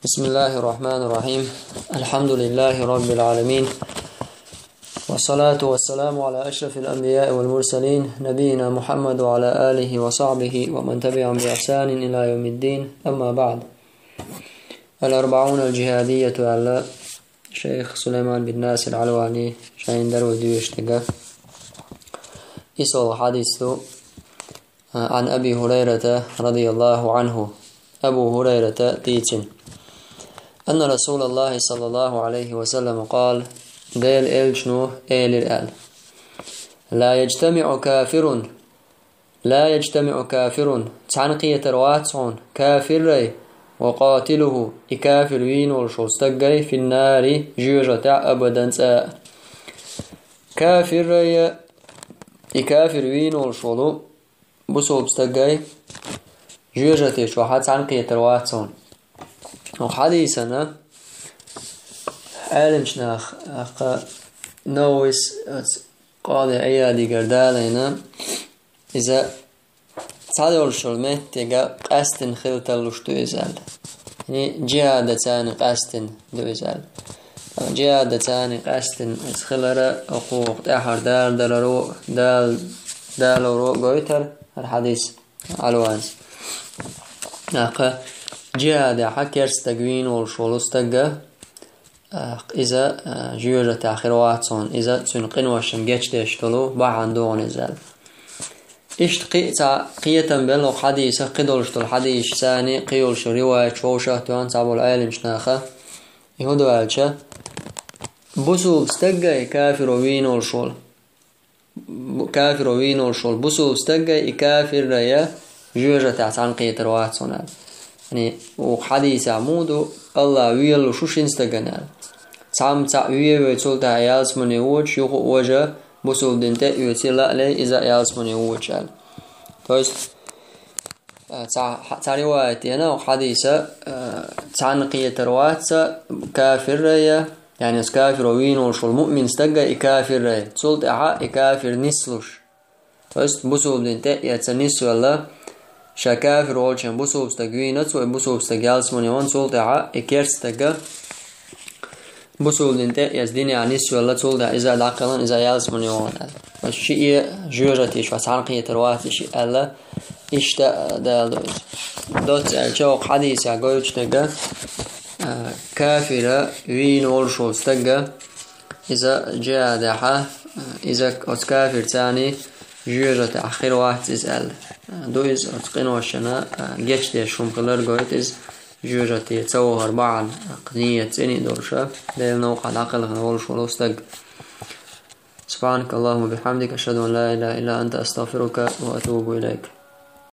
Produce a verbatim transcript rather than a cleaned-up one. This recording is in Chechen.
بسم الله الرحمن الرحيم. الحمد لله رب العالمين. والصلاة والسلام على أشرف الأنبياء والمرسلين نبينا محمد وعلى آله وصحبه ومن تبعهم بإحسان إلى يوم الدين. أما بعد. الأربعون الجهادية على شيخ سليمان بن ناصر العلواني شاين درو دويشتغا. إسول حديث عن أبي هريرة رضي الله عنه. أبو هريرة ديتن أن رسول الله صلى الله عليه وسلم قال: Дела элчано элира аьлла: لا يجتمع كافر، لا يجتمع كافر, цхьаьнакхетар вац хьона, كافري وقاتله, и кафир вийнаволуш волу стаггай, في النار, жоьжахатехь, أبدا, цкъа а. Кафиррай, и кафир вийнаволуш волу бусулба стаггай жоьжахати чохь цхьаьнакхетар вац хьона. Оха хьадийсана Ӏеламчу наха, тӀаккха Нававис, Къади Ӏиядигара далийна, иза цхьадолуш йолу меттига къаьстина хила тарлуш ду иза аьлла. Яъни, джихьадаца къаьстина ду иза аьлла. Джихьадаца къаьстина иза хилар, оха тӀаьхьара даларо, дал-, далоро гойтар хӀара хьадис Ӏалванца. ТӀаккха джихьадехь керста стаг вийна волуш волу стагга, а, иза, а, жоьжахатехь хир вац хьона, иза цуьнан къиношна гечдеш долу бахьана ду хьона иза аьлла. Иштта кхин а цхьа кхетам белла оха хьадийсах, кхидолуш долу хьадийсашца, кхин йолуш йолу риваяташ вовшах а тоьхна цхьаболу Ӏеламчу наха. И хӀун ду аьлча, бусулба стаггай кафиро вийна волуш волу, бу-, кафиро вийна волуш волу бусулба стаггай и кафиррай жоьжахатехь цхьаьнакхетар вац хьона аьлла. Яъни, оха хьадийсехь муха ду, АллахӀ велалуш ву шина стагана аьлла. Цхьамма цхьаъ вен вей, цул тӀаьхьа ялсамане воцуш, юха а важа бусулба дин тӀе а оьций, лаьа лей, иза а ялсамане воцуш аьлла. То есть, а, цхьа, цхьа риваят дина оха хьадийса, а, цхьаьнакхетар вац кафиррай, яъни оцу кафиро вийна волуш волу муъмин стаггай и кафиррай, цул тӀаьхьа и кафир нислуш. То есть, бусулба дин тӀе а ца нисвелла, ша кафир волчун бусулба стаг вийна, цо и бусулба стаг ялсамане ван, цул тӀаьхьа и керста стагга бусулба дин тӀе а эца динехь нисвелла, цул тӀаьхьа иза дӀакхелхина, иза ялсамане ван аьлла. Шиъ а жоьжахати чохь цхьаьнакхетар вац и шиъ аьлла, иштта а даладо иза. Доцца аьлча, оха хьадийсехь гойтуш дерг, а, кафира вийна волуш волу стагга, иза джихьадехь, а, иза оцу кафирца жоьжахатехь хир вац иза аьлла. А, ду иза оцу къиношна, а, гечдеш хӀума хилар гойту иза, жоьжахати ца вахар бахьана, а, ният цӀена а долуш, Делан новкъахь дӀакхелхина волуш волу стаг. سبحانك اللهم وبحمدك، أشهد أن لا إله إلا أنت، أستغفرك وأتوب إليك.